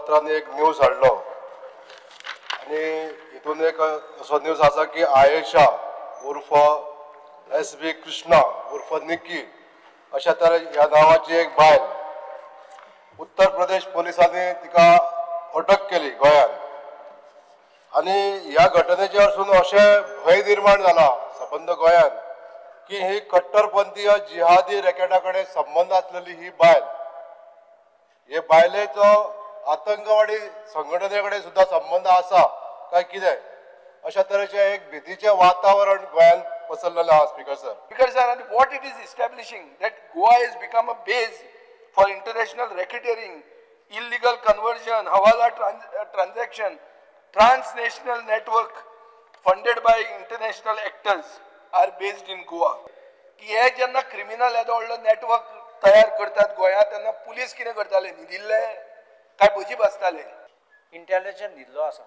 पत्रांनी एक न्यूज हाडलो आनी हितून एक असो न्यूज आसा की आयेशा उर्फ एस बी कृष्णा उर्फ निक्की अशा तरे ह्या नांवाची एक बायल उत्तर प्रदेश पोलिसांनी तिका अटक केली गोंयांत. आनी ह्या घटनेच्या वरसून अशें भंय निर्माण जाला सबंद गोंयांत की ही कट्टरपंथीय जिहादी रॅकेटा कडेन संबंद आसलेली ही बायल, हे बायलेचो आतंकवादी संघटने कडेन सुद्दां संबंद आसा काय कितें, अशा तरेचें एक भितीचें वातावरण गोंयांत पसरलेलें आसा. Speaker sir, speaker sir, आनी what it is establishing that Goa is become a base for international racketeering, illegal conversion, hawala transaction, transnational network funded by international actors are based in Goa. की हे जेन्ना criminal येदो व्हडलो network तयार करतात गोंयांत तेन्ना पुलीस कितें करताले, न्हिदिल्ले काय भजी बसताले? इंटेलिजन्स न्हिदलो आसा.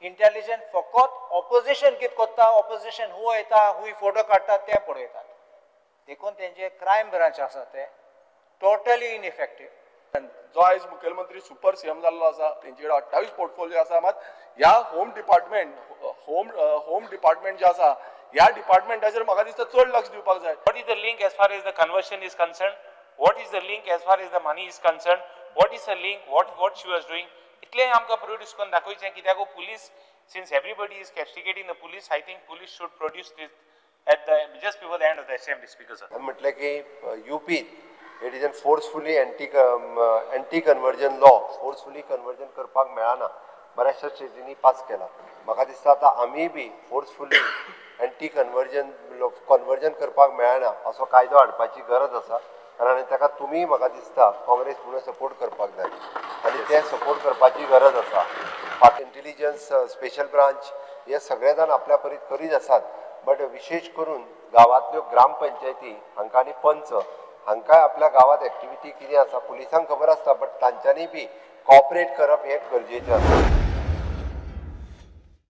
इंटेलिजन्स फकत ऑपोजिशन कितें करता, ऑपोजिशन हू वयता हूंय फोटो काडटा तें पळयतात. देखून तेंचे क्रायम ब्रांच आसा ते टोटली इनइफेक्टीव. जो आयज मुखेलमंत्री सुपर सीएम जाल्लो आसा तेंचे कडेन 28 पोर्टफोलियो आसा, मात ह्या होम डिपार्टमेंट होम डिपार्टमेंट जे आसा ह्या डिपार्टमेंटाचेर म्हाका दिसता चड लक्ष दिवपाक जाय. What is the link as far as the conversion is concerned? What is the link as far as the money is concerned? What is the link? What she was doing? इतलें आमकां प्रोड्यूस करून दाखोवचें कित्याक police, since everybody is castigating the police, I think police should produce this at the just before the end of the assembly. Speaker sir, म्हटलें की युपीत it is an forcefully anti conversion law, forcefully conversion करपाक मेळना, बऱ्याचशा स्टेटींनी pass केला. म्हाका दिसता आतां आमी बी फोर्सफुली एंटी कन्वर्जन करपाक मेळना असो कायदो हाडपाची गरज आसा. कारण ताका तुमी म्हाका दिसता काँग्रेस म्हणून सपोर्ट करपाक जाय आनी ते सपोर्ट करपाची गरज आसा. इंटेलिजन्स, स्पेशल ब्रांच हे सगळे जाण आपल्या परीत करीत आसात, बट विशेश करून गांवांतल्यो ग्रामपंचायती हांकां आनी पंच हांकां आपल्या गांवांत एक्टिविटी कितें आसा पुलिसांक खबर आसता, बट तांच्यांनी बी कॉपरेट करप हें गरजेचें आसा.